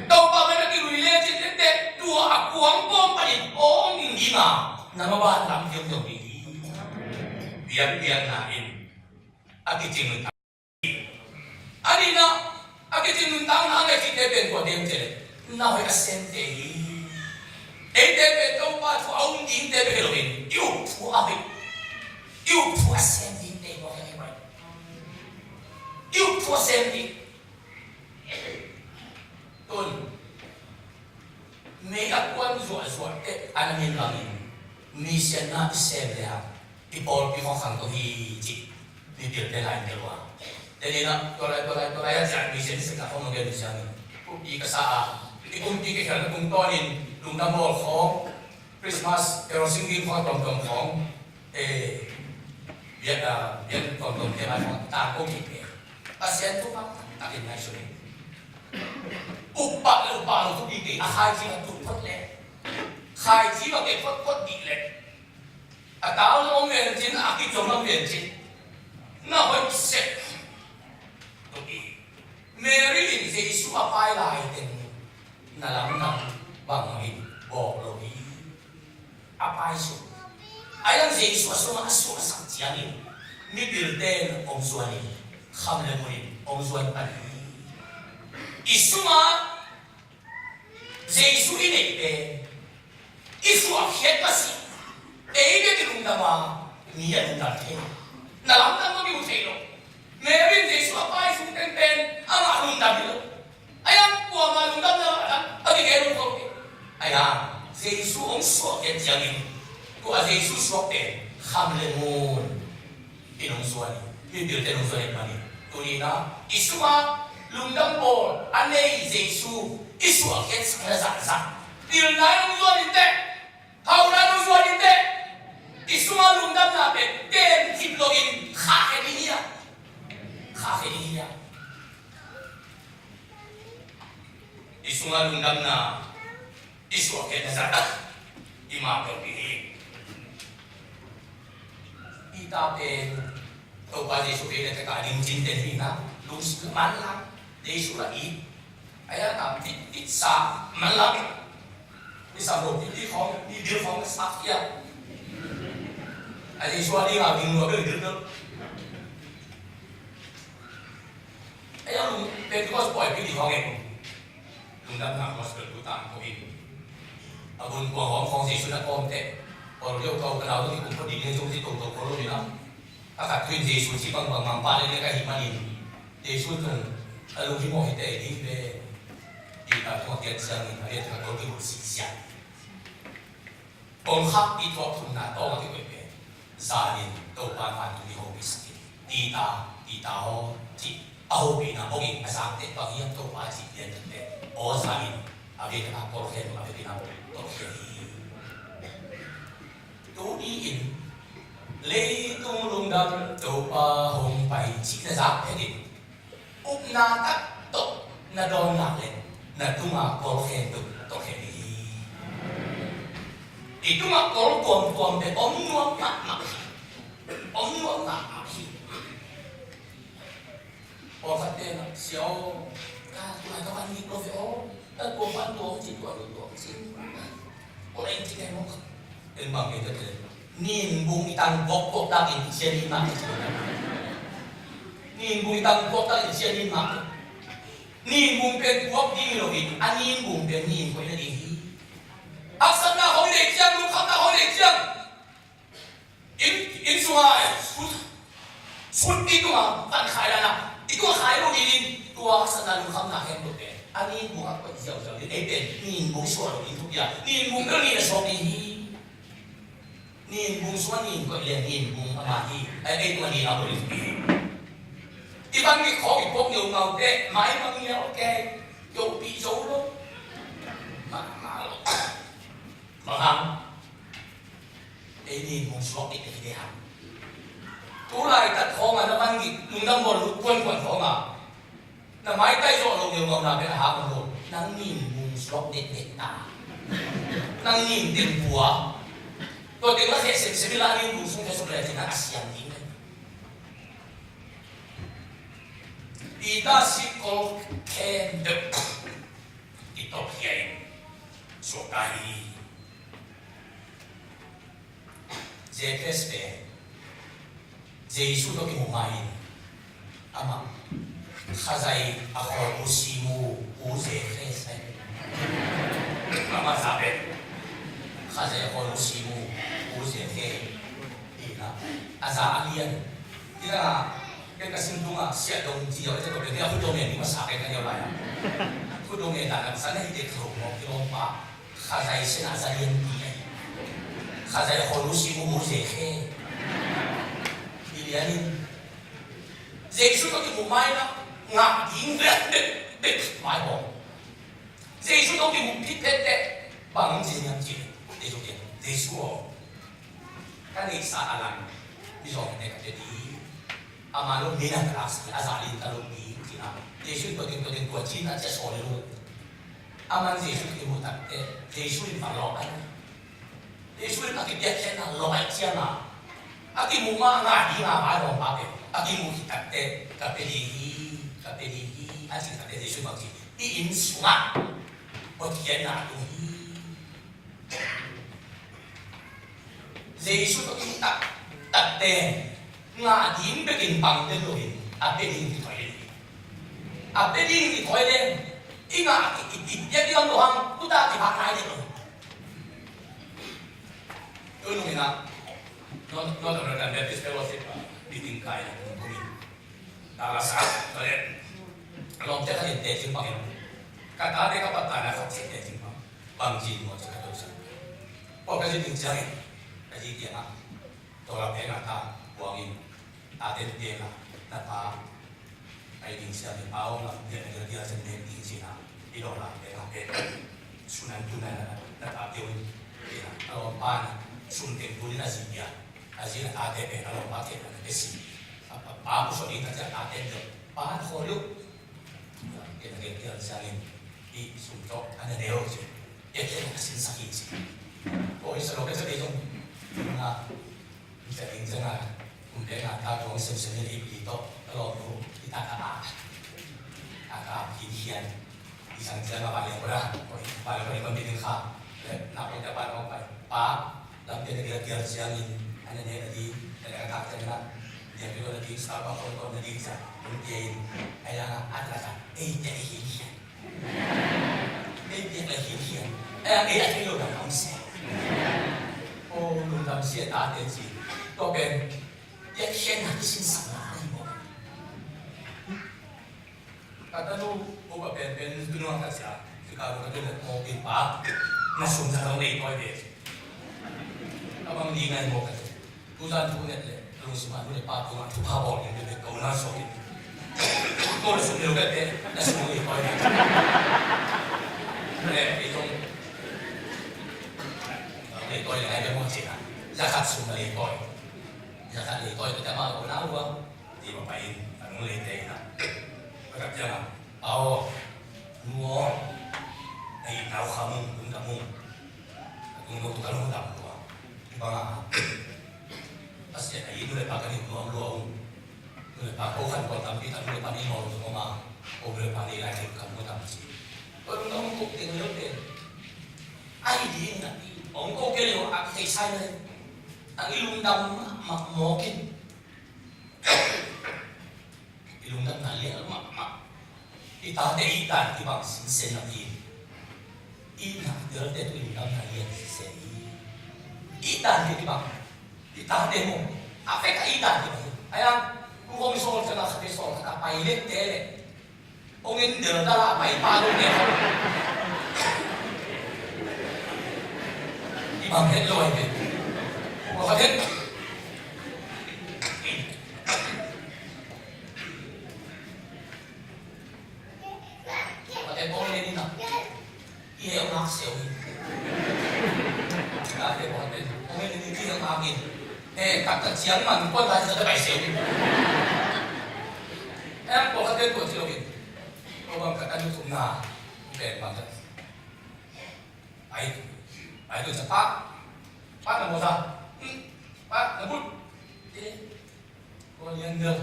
Topa mah na kilui lecin tete tua a kuang kawm panin awng ding ding a na maban lam kiom kiom ding hi. Biakpiakna in a kicing A nihna, a kicing nuntakna a ngai cihte pen kua ding cih leh na hoih a semte hi. Eite pen Topa thu a um dingte bek hi loin i uk thu a hoih, i uk thu a sem dingte hi kua ding hi. I uk thu a sem ding. Tun mei a kuan zuahzuah teh a na min bangin misianna i sem le hang i pawlpi khawng khang to hi cih mipilte lai in ka lua. Te ni na tua lai tua lai tua lai a ciah misian i sepna khawng nong gen misian in kupi ka sa a i kumpi ka khelhna tungtawnin lungdam bawl khawng Christmas carol singing khawng a tuamtuam khawng, eh, Biak, ah, biak tuamtuam te lai khawng tangko kik ve. Pasian thupha takin ngaihsun in. Upah le upah lo thupi kei, a khaici va tuk phot le, khaici va kei photphot dih le, a tau lam om viancin, a kiciam lam viancin, na hoih sek. Tuk i. Mary in Jesu a pai lai teng na lamdang bangmah in bawk lo hi. A pai suk. A iang Jesu a sungah a suahsak ciangin mipilte in hong zuanin, kham le mun in hong zuan pan hi. I sungah Jesu i neih pen i suahkhiat mah si. Ei bek i lungdam a, mi a lungdam thei. Na lamdang mah mi mu thei lo. Mary in Jesu a pai suk penpen amah lungdam hi lo. A iang kuamah lungdamna a kigen lo ko. A iang Jesu hong suahkhiat ciangin tua Jesu suak pen kham le mun in hong zuan hi. Mipilte in hong zuan hi manin, tuni-in ah i sungah lungdam bawl a nei Jesu i suahkhiat sak na zahzah. Pilna in hong zuan in teh, hauhna in hong zuan in teh, i sungah lungdamna pen ken kip loin khahkhia ding hi a, khahkhia ding hi a. I sungah lungdamna i suahkhiat na zahzah i mah peuh ding hi. Peter pen Topa Jesu vei le takah ding cinten hi na, lungsim manlang Jesu la it. A iang a bit, bit sa manlang. I sa lo bit, bit khawng, bit, bit khawng sa khia. A Jesu a ding a ding lua bel bit bel. A iang lung Pentecost pawi bit bit khawng e. Lungdamna gospel tu tangko in. A bun kuang hawm khawng Jesu na kawm teh, Paul deuh kau ka nau tawh kikum phot ding hi, zong ci toto ko lo ni lam. A khat thu in Jesu ci bangbang Mangpau leh leh ka hih manin, Jesu tung a lunghimawh hi teh ding ve. Peter tung a kiat ciangin a lian khat tawh kibulh sisiat. Kongkhak i thuak thumna tawng a kikoih pen, zanin Topa vantung i hopihsak in, Peter, Peter aw, cih a hopihna bawngin a zangte bang hiam Topa cih lian ding pen, aw zanin a vekpi-in a kawlkhen a vekpi-in a tolhkhia hi. Tuni-in leitung lungdam Topa hong pai cih na zak phetin, upna tak tawh na dawn nak leh na tunga kawlkhen tung tawh khen hi. I tunga kawl tuamtuam pen om nuam mahmah hi. Om nuam mahmah hi. Pawlkhat pen ah, "Sia aw, ka tunga ka van nik lo ve aw, ka tua van tua ci tua lo tua ci." Kawlkhen ci kei mawk. En bang kei te te. Nin bung i tang buak buak tak in i sia nin mah. Nin bung i tang buak tak in i sia nin mah. Nin bung pen buak ding lo in, a nin bung pen nin koih na ding hi. Haksatna hong nei ciang, lungkhamna hong nei ciang, inn, inn sunga, sut, sut i tunga, van khai dan a, i tunga khai lo ding in, tua haksatna lungkhamna khen lo pen a nin bung a koih ziauziau ding, ei pen nin bung suak lo ding thupi a, nin bung bel nin a suak ding hi. Nin bung sung a nin koih leh nin bung a man hi. Ei, ei tua nin a koih leh hi. I van nik khawng i puak ngeungau teh, mai mang ngial kei, yohpih zo lo. Mah, mah lo. Bang hang? Ei nin bung suak i teh hi hang. Tu laitak khawng a na van nik, lungdam bawl lut kuankuan khawng a, na maitai zawh loh ngeungau na pen a hang lo. Nang nin bung suak dekdek ta. Nang nin teng pua. Tua teng la kheh semsem in la nin bung sung kheh suk le cin nang a siam ding. Peter sik kol khen deuh. I tawh hiai suak ta hi. Zekhes pen Jesu tawh kimu ma-in amah Khazai a khawl uh simu uh Zekhes pen amah za pen Khazai a khawl uh simu uh Zekhes. Ina a za a lian. Ina ken ka sim tungah siah dong ci a cia tawh pen a khut dong ngen ding masa ken ka neu lai a. Khut dong ngen dan a masa na hi te tho mawk kilawm pa. Khazai sena za lian pi ai. Khazai hon usi mu mu ze khe. Pi lian in. Jesu tawh kimu mai na ngah ding vel bek bek mai bawng. Jesu tawh kimu phit phet teh bang ci niam ci. Jesu tawh kimu. Jesu aw. Ka neihsa a lang. Zong te ka pe ding. Ama lo ni na ka lak si a za lin ka lo ding ci na. Jesu in tua teng tua teng tua ci na cia sawl lo. Aman Jesu kimu tak te Jesu in va lawh ai. Jesu in a kipiakkhiatna lawh ai ciang a, a kimu ma nga ding a vai lawng pa pen a kimu khit tak te ka pe ding hi, ka pe ding hi a ci tak te Jesu in bang ci, i inn sungah Pathian na tung hi. Jesu tawh in tak takte ngah ding bekin pang den loin a pe ding kithawi den. A pe ding kithawi den. I ngah ki i piak ding om lo hang kuta kipah nai den lo. Tunung ina North American Baptist Fellowship a meeting kai na kung kung in. Tala sa kale lawmte khat in te cing pang in. Ka tate ka patana khat cing te cing pang. Bang ci maw ci ka to sa. Paul ka ci ding ciangin ka ci kiangah, tua la pek a ta buangin, tate pek a na pa ai ding ciangin, pa aw, lam pek a na gilgil ciang nek ding ci na. I lawh la pek a pek sunan tuna na na ta pek un. Pek a a lawmpa na sum teng tunin a zi pia. A zi na tate pek a lawmpa pek a na pek si. Pa pu so ding ta ciang tate pek pa na khawl uh. Kei na kei kial siangin i sum tawh a na neu ci. Kei kei na ka sinsak hi ci. Ko i sa lo kei sa kei zong na i sa ding sa na kum kei na ta kong sem sem ni i pi tawh a lawm lo i ta ka a a ka a pi hian i sang cia na ba liang ko na ko i ba liang ko ni kon bi ding kha. Na ko i ta ba na ko pa pa Lampian na kial kial ciangin a na nek na ding, na nek a kak ciangin a, nek kial na ding, Starbucks khong khong na ding ciang, hong pia in, a yang a, a na ka, ei pia ei hin hian. Ei pia ei hin hian. A yang ei a thei lo na hong sia. O, lungdam sia ta te ci. Tua pen, pia khian na kisin sa na, ei mo. Ka tanu upa penpen tunung a ka sia, Chicago ka tun le mawk in pa, na sum na dong lei tawi ve. Ka bang ni ngai mawk ka tun. Tuzan thu nget le, ka lungsim ah nu le pa tungah thupha bawl in bebek ka un a sawk in. Ko le sum leu bebek, na sum lei tawi ve. Le, i tong lei tawi le ngai bek mawk cih na. Za khat sum lei tawi. Za khat lei tawi ka tama lo na lua. Ti ma pai in, a nung lei te ina. Ka kap ciang a, aw, nu aw, na itna uh kha mung, lungdam mung. Ka tung lo tu ka lungdam lua. Bang a, Pasian a i nu le pa ka nih nuam lua ung. Nu le pa ko khan ko tampi tak nu le pa nih nuam lua ung a. Ko nu le pa nih lai thei ka mu tam ci. Ko lungdam mung kuk ting leu pen. Ai ding na ti. Ong ko ke leu a thei sai le. Ang i lungdam ma mawk in. I lungdamna lian mahmah. I tate i dan kibang sinsen a pi. I na i tate tu i lungdamna lian sinsen i. I dan kibang. I tate mo. A fek a i dan kibang. Ayang, ku hong sol cang a kate sol kata pai lek te lek. Hong in del dala pai pa lo ne. I bang het lo ai te. Ko kate. Ate Paul le ni na. I heh ngak siau hi. Ate Paul le ni. Paul le ni i heh ngak in. Eh, tak tak siang man ko lai sa bai siau hi. Eh, ko kate ko siau hi. Ko bang kate nu kum na. Pen bang kate. Ai, ai tu sa pa. Pa na mo sa. Hmm. Pa na but. Eh. Ko lian deu.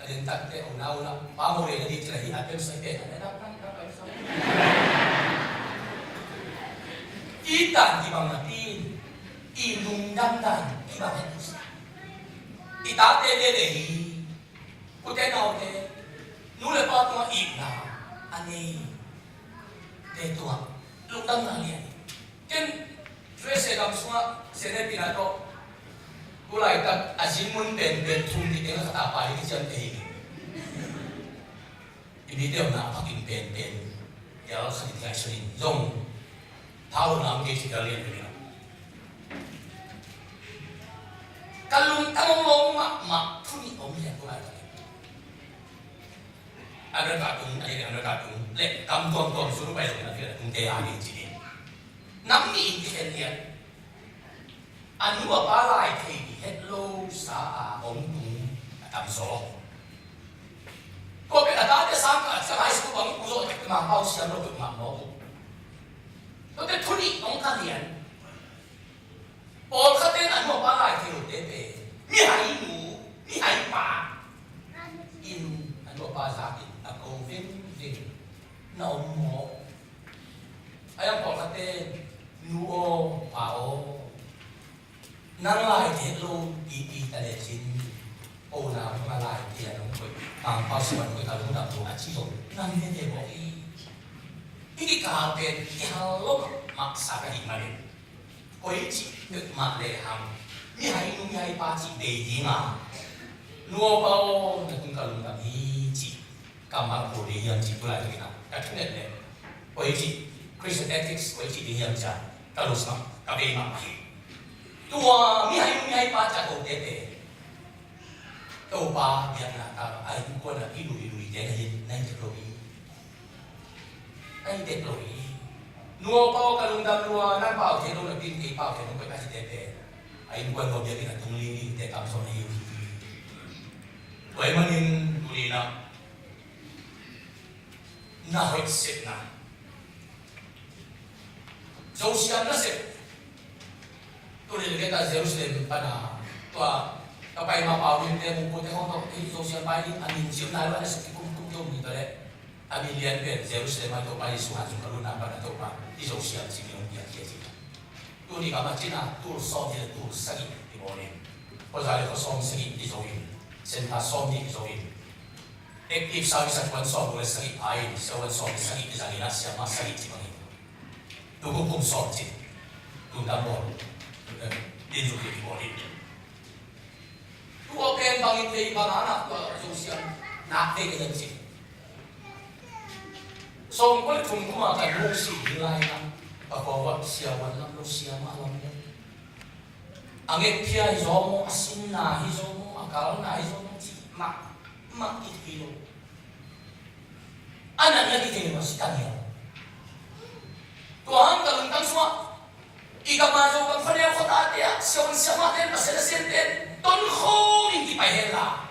A lian tak te o na o na. Pa mo re na di cila hi a tem sa pe. I tan i bang na tin. I lungdam dan i bang na tin. I ta te te te hi. Kute naute, nu le pa tungah itna a nei te tungah lungdamna lian. Ken U S A gam sungah Senate ina tawh tu laitak a zin mun penpen thum ni teng a khat a pai hi kiciamte hi. I mite omna a phakin penpen. Yal khat in ngaihsun in zong. Thau na om kei ci ka lian kei na. Ka lungtang om lo mahmah thu nih om lian ko lai ka lian. America tung, a lian America tung. Le kam tuam tuam suru pai zong na fian tung te a lian ci lian. Nam nih in kikhen lian. A nu a pa lai thei ni. het lo sa a hong tung a tam zaw. Tua pen a tate sang ka ciang high school bang i ku zawh tek mah pau siam lo tuk mah mawk uh. Tuate thu nih hong ka lian. Pawlkhat in a nu a pa lai thei lote pen mihai nu, mihai pa in a nu a pa zakin a ko vengveng na om maw? A yang pawlkhat in nu aw, pa aw, nang lai thei lo pipi ta lecin, o na hong a lai thei a nong koih, Mangpau siman koih ka lungdam lo a ci lo, nang veve bawk hi. Hih kikal pen kihal lo mahmah sa ka hih manin. Koici peuhmah lehang mihai nu mihai pa cih bei ding a, nu aw pa aw, na tung ka lungdam hi cih kammal kul ding hiam cih tulai tungin a ka thunget leh koici Christian ethics koici ding hiam cih a ka lungsim ah ka bei mahmah hi. Tua mihai nu mihai pa cih a kote te Topa biakna ka a innkuan a kiluilui te na hi, na hi tek lo hi. Ai, tek lo hi. Nu aw pa aw, ka lungdam lua, nang pau thei lo napi in kei pau thei lo ka cihte pen a innkuan lo biakinn a tung lingling te kam sawm na hi uh hi. Tua ahih manin tuni-in ah na hoih sepna, Zosiam nasep. Tuni leh kei ta Jerusalem pan a tua ka pai ma pau ding te mungkute khawng tawh hih Zosiam pai ding a min zil nai lo a nasep kikum kum te um hi ta leh a min lian pen Jerusalem a Topa Jesu han sung ka lutna pan a Topa hih Zosiam cih min hong piak hi a ci. Tuni ka ma cin a tul sawm hi leh tul sagih kibawl in, khuaza leh khua sawm sagih kizo in, center sawm nih kizo in, active service a kuan sawm leh sagih pha in, siavuan sawm leh sagih kizang in a siamah sagih ci bang in. Tukum kum sawm cin lungdam bawl, eh, din zuk hi bawl hi. Tua pen bangin vei bang a nak tua Zosiam nak vei ka hiam cin. Sawmkua leh thum kum a ka nu si ding lai na, ka kua vat siavuan lam lo siamah lam lo. A ngetphia hi zaw maw, a sinna hi zaw maw, a kalna hi zaw maw cih mah mah i thei lo. A natna kithei lo a si ta ngial. Tua hang ka lungtang sungah i ka ma Zogam khuaneu khuatate ah siavuan siamahte in Pasian a siamte in tonkhawm in kipai hen la.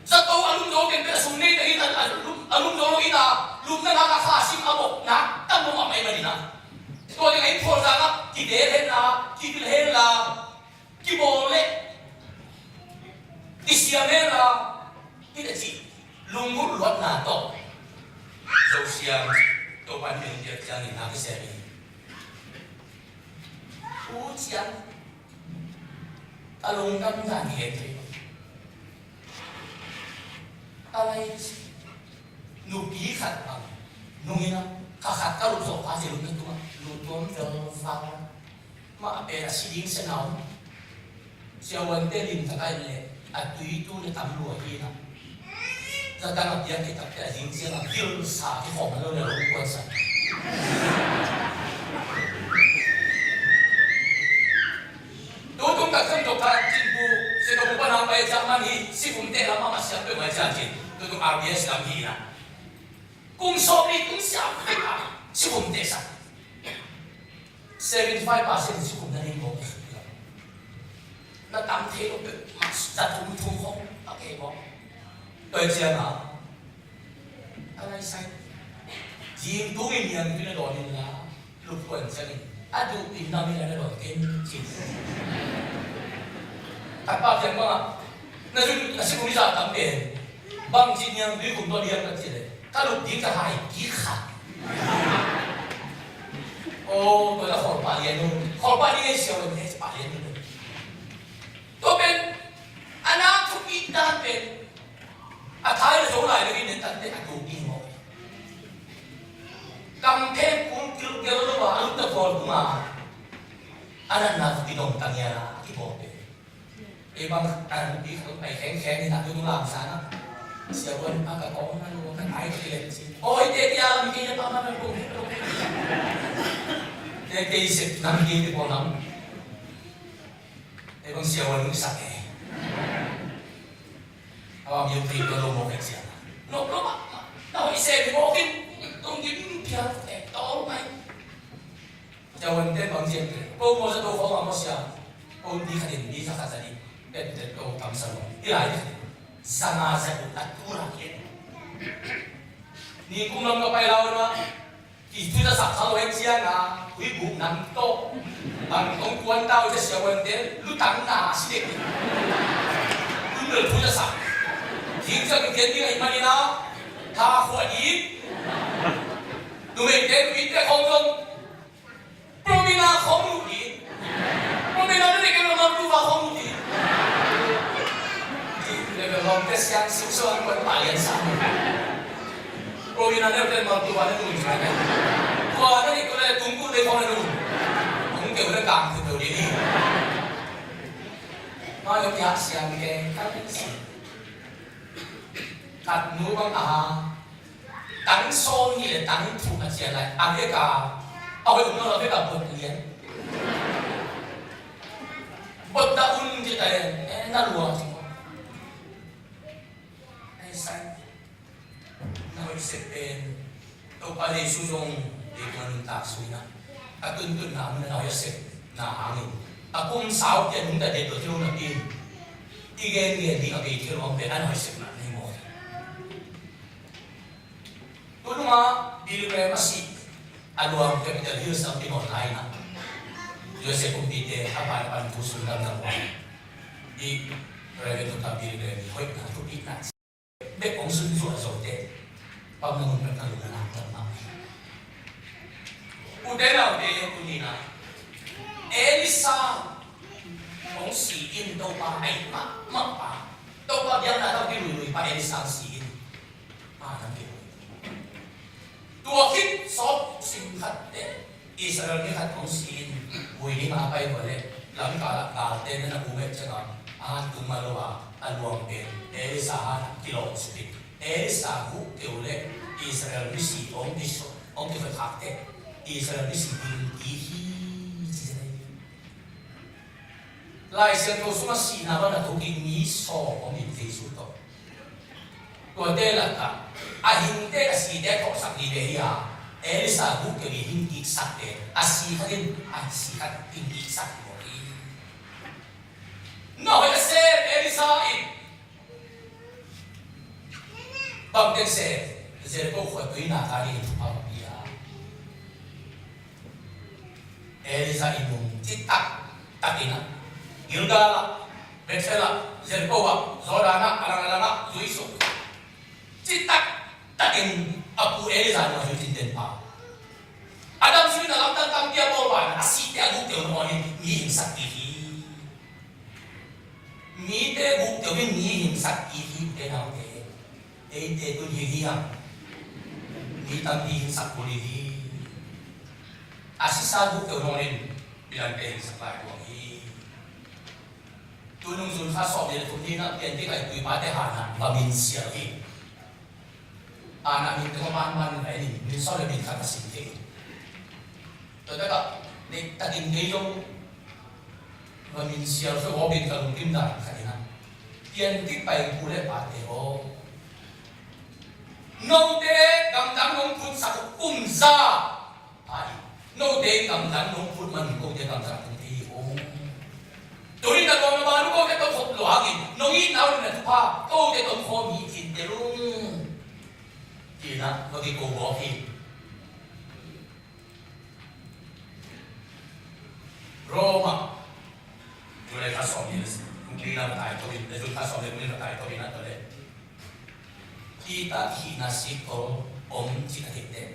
Zato a lum zo ken pen a sum nei tengin a, a lum, a lum zo lo in a, lupna nak a kha sim a bok nak tam lo mahmah ahih manin a, tua ding a inn phual zang ah kitel hen la, kipil hen la, kibawl leh kisiam hen la, hih a cih lunggulh luatna tawh Zosiam Topa'n min piak ciangin na kisem hi. U ciang ka lungdam dan hi thei. A lai nupi khat bang nungin a kha khat ka lup zawh kha ci lupna tungah lup tuam vel val. Mah a pen a si ding sia na om. Siavuante limtak a et leh a tui tu na tam lua hi na. Zatang a piak khit takteh a zing ciang a vilsa kikhawm a lo le lo kuansak. Tutung tak ciang tok kha cin pu, sia tok pu pan hang pai ciang man hi, sikhum teh lam a masiang peuhmah ciang cin. Tutung R B S lam hi na. Kum sawm nih kum siam peuhmah sikhum teh sa. Seventy five percent sikhum na nei mawk. Na tam thei lo peuhmah za thum thum khawng a kei mawk. Tua ciang a, a lai sai. Zing tung in niangtui na dawn in la, lup kuan ciangin a duh in nam in la na dawn ken cin. Takpa kiang bang a, na zun a sikhum i za tam pen bang ci niangtui khum tawh lian ka ci leh ka lup ding ka hai kik kha. Aw, tua la khawl pah lian un. Khawl pah ding ei siau lo ne pah lian un. Tua pen a nak thupit dan pen a thai le zo lai le in ne tan te a tuk ding maw. Kam phen kul kil gel lo a, a lut a khawl tung a, a natna kidong tang ia a kibawl pen. Ei bang, a, i, pai khengkheng in a, tu lamsa na. Siavuan pa ka kong na lu, ka tai ki let si. Oi, te tia lam ki le pa man na lu. Te te i sep nam ki te ko nam. Ei bang siavuan lu sa ke. Awa mi te ko lo mo ke sia. No lo ma. Na oi se mo ki. Tong ki pia te to mai. Siavuante bang siam te. Ko mo sa to ko ma mo sia. Ko ni khat in ni za khat za nih, pet pet ko kamsa lo. I lai ni khat in za nga za guk a tu ra kien. Ni kum lam ka pai lau na, i thu za sak kha lo hen ciang a, hui guk nam to. Bang tong kuan tau te sia wan te, lu tang na si dek. Kum lo thu za sak. Jing za guk kien ni ai ma ni na, tha khua di. Numei te, numei te khong zong. Promina khong uh hi. Promina na nih kei lo Maltuva khong uh hi. Level lawmte siang sik so an kuan palian sa. Promina na nih kei lo Maltuva na nih kei lo. Tua na nih kei lo Tungku na nih khong na nih. Hong kei lo kang kei lo di ni. Ma yo kia siang kei kang si. Kat nu bang aha. Tang sawm nih le tang thum a cian lai a vek a, a hoih um lo a vek a bot lian. Bot dah un ci ta lian, eh, na lua ci maw. Ai sai. Na hoih sek pen Topa Jesu zong dei tua nuntak sui na a tuntunna mun na hoih a sek na hangin a kum sau pian nung ta dei tua thil napi in i gen gen ding a bei thil om pen an hoih sek na nei maw. Tunung a Billy Graham a sih a luang Capitol Hill sam ding online ah U S A kumpite a pan pan thu sundam dang ua i Reverend Doctor Billy Graham i hoihna thupitna bek kong sunzuah zote pamna mun pek na lungna nak tam mah. Ute naute tuni na Elisa kong si in Topa ai mahmah pa Topa biakna tawh kiluilui pa Elisa si in. Tua khit sawt sim khat teh Israel mi khat hong si in, vui ding a pai vua leh lamkal ah galte na na um et ciangin a han tung mah lo a, a luang pen Elisa han ah kilawh suk in, Elisa guh keu leh Israel misi hong kisawh hong kikhoikhak teh Israel misi ding ki hi ci. Lai Siangtho sungah sihna bang a thuk in mi sawm om in Jesu tawh. Tuate lakah a hingte a site a thawhsak ding ve hi a, Elisa guh keu in hing kiksak ve, a si khat in a si khat hing kiksak hi. Na hoih a sem Elisa in. Bang tek se Jericho khua tui na ka ding thupha pia. Elisa in nung citak takin a Gilgal ah, Bethel ah, Jericho ah, Jordan ah, a lang a lang ah zui suk. Citak takin a pu Elisa nung a zui tinten pa. A dam sui na lamdang tam pia pawl ban a sihte a guk teu nung a mi hingsak hi. Mite guk teu in mi hingsak i hi te naute. Eite tun hi hi hang. Mi tampi hingsak kul i hi. A sisa guk teu nawn in milangte hingsak lai tuang hi. Tunung June kha sawm le thum ni na pian kik ai tuipate hana va min sial hi. Ana min teng a man man in a inn in min sawm le min khat a sim thei. Tua takah nek takin kei zong va min sial sawm aw bin ka lungkim dan khat in a. Pian kik pai pu le pate aw. Note gamdang nong phutsak uh kum za. Ai, note in gamdang nong phut man kote gamdang nong thei hi ung. Tuni na kong na manu kote tong khop lo hangin nong itna uh na thupha kote tong khawm hi cin te lung. Kina va kiko bawk hi. Roma July kha sawm ni le kuli na matai to in, July kha sawm ni le kuli na matai to in a to le. Peter hihna sikkol om cih a theih teh.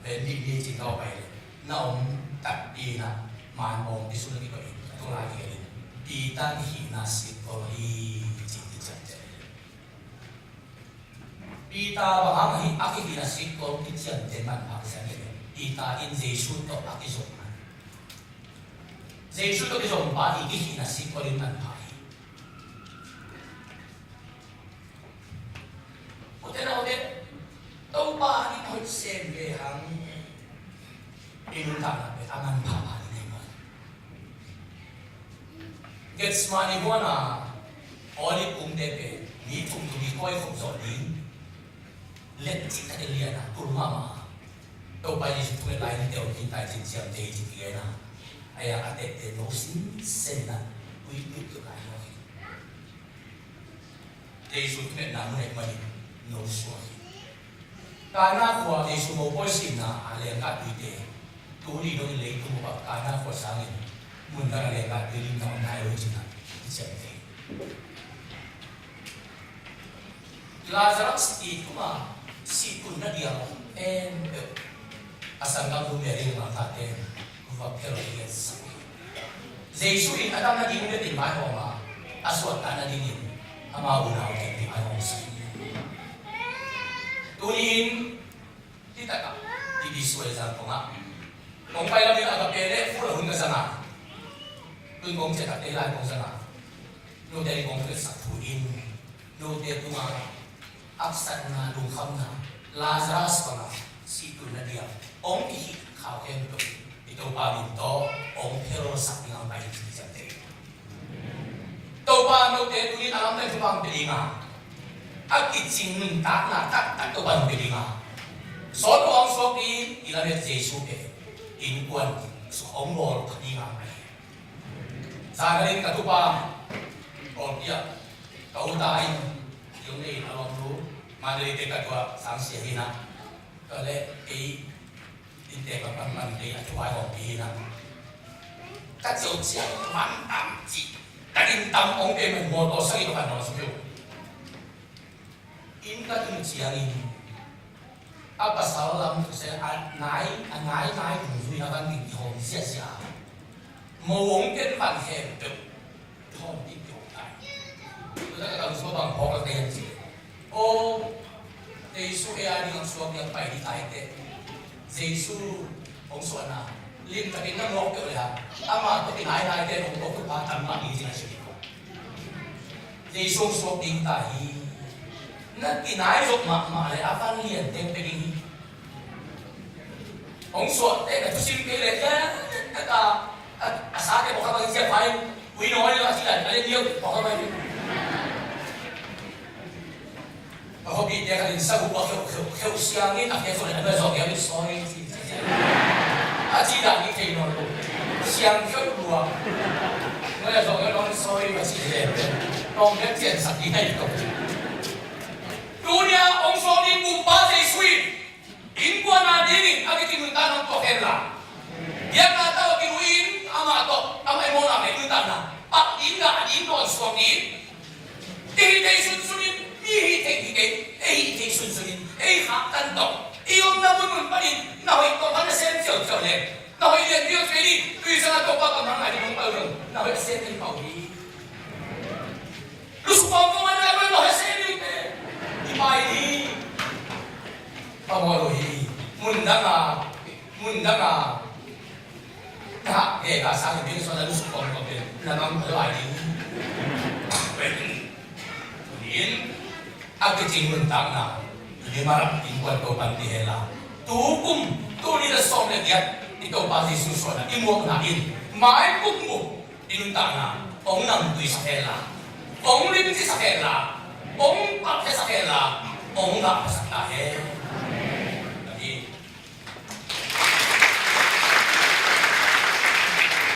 Ven dih ni cih kau pai le. Na om takpi na man om ti sun ki pai. Tung lai ki pai. Peter hihna sikkol hi cih ti cak cak. Peter bang hang hi a kihihna sikkol kician te man a kician te. Peter in Jesu tawh a kizom. Jesu tawh kizom pa hi kihihna sikkol in man pha hi. Ute naute, Topa in hoih sem ve hang. I nuntakna pen a manpha pha ding hi maw? Gethsemane huan a Olive kungte pen mi thum thum i koih khop zawh ding. Let cih takin lian a kul mahmah. Topa Jesu thunget lai ni teu kin tai cin ciamteh hi ci kigena. Ahi a, a tehte no sinsen in a uih uih kio lai mawk hi. Jesu thungetna mu neih manin no suak hi. Kana khua Jesu mopawi simna a lenggahtuite tuni dongin leitung bup ah Kana khua sangin mun dang a lenggahtu limna om nai lo hi ci-in a kiciamteh hi. Lazarus i tuma sih tunna dial khempeuh a sanggamnu Mary le Martha ten va phel liansak hi. Jesu in a dam nading betin vaihawm a, a suahtak nadingin ama unaute in vaihawmsak hi. Tuni-in Hi takah i bisuai zang kong ah kong pai lamin Agape le Full a hun ka zang a, tun kong ciah takte lai kong zang a, note in kong khetsak thu in note tungah haksatna, lungkhamna, Lazarus banga sih tunna dial hong kihih khau khempeuh i Topa min tawh hong phelsak ding a hong pai hi ci ciamteh. Topa note tuni-in a lamdang Topa hong pia ding a, a kicing nuntakna taktak Topa hong pia ding a, sawt hong suak ding i lamet Jesu pen innkuan sung hong bawl pha ding a. Zan a ding ka tupa Kawlpi ah ka uta in, yung nei a lawm lu Mandalay te ka tua sang sia hi na, ka le ei Innte ka panpan kei a thu ai hong pi hi na. Ka ciau ciang man tam ci. Ka din tam ong pe man mawtaw sagi ka pan hong sung yo. Inn ka tun ciangin a pasal lam se a nai a nai nai tung zui na van ding ki hong sia sia. Mo ong ken van hem peuh. Thawm ding peuh tai. Tuna ka kam suak bang phawk la tei an ci. Aw, Jesu ei a ding ang suak ding ang pai ding tai teh. Jesu hong suahna limtakin na mawk peuh le hang, amah tawh kinainai teh hong tawk thupha tam mah ding ci na ci. Jesu hong suak ding ta hi. Na kinai zok mahmah le a van lian teng pe ding hi. Hong suah teh na thusim kei leh, eh, taka, a, a sa teh bawk a bang sia fai, ui nawi lo a si lai, a le niau bawk a bang. A hobi teh ka din sa bu a kheu, kheu, kheu siang in a kheu suah le a bang zong ya sorry, si, si, si. A ci dah ni thei nawn lo. Siang kheu lua. Nawi a zong ya nawn sorry, a ci le. Tong ya cian sak ni hai tong. Tunia hong suak ni bu pa Jesu in. Innkuan a dingin a kicing nuntakna hong tuak hen la. Biakna tawh a kimu in amah tawh amah i mawhna le nuntakna pak ding la a ding dawn suak ding. I hih thei sunsun in, mi hih thei hi kei, ei hih thei sunsun in, ei khaktan tawh i omna munmun panin na hoih tawh pan na sem ciauciau le na hoih lian viau thei ding, tui sanga tawh pa kamang ngai ding hong pau dong, na hoih a sem ding pau hi. Lusuk pawng kong an ai lo he se ni te. I pai ni. Pa maw lo hi. Mun dang a, mun dang a. Ka he ka sa ni ding so na lusuk pawng kong te. Na mang lo ai ni. Nin. A kicing nuntakna. Ni marak in kuan to pan ti he la. Tu kum, tu ni da sawm le giat. I Topa Jesu suahna i muakna in. Mai kum mu. I nuntakna hong namtui sak hen la, hong limci sak hen la, hong palkhe sak hen la, hong gahpha sak ta hen.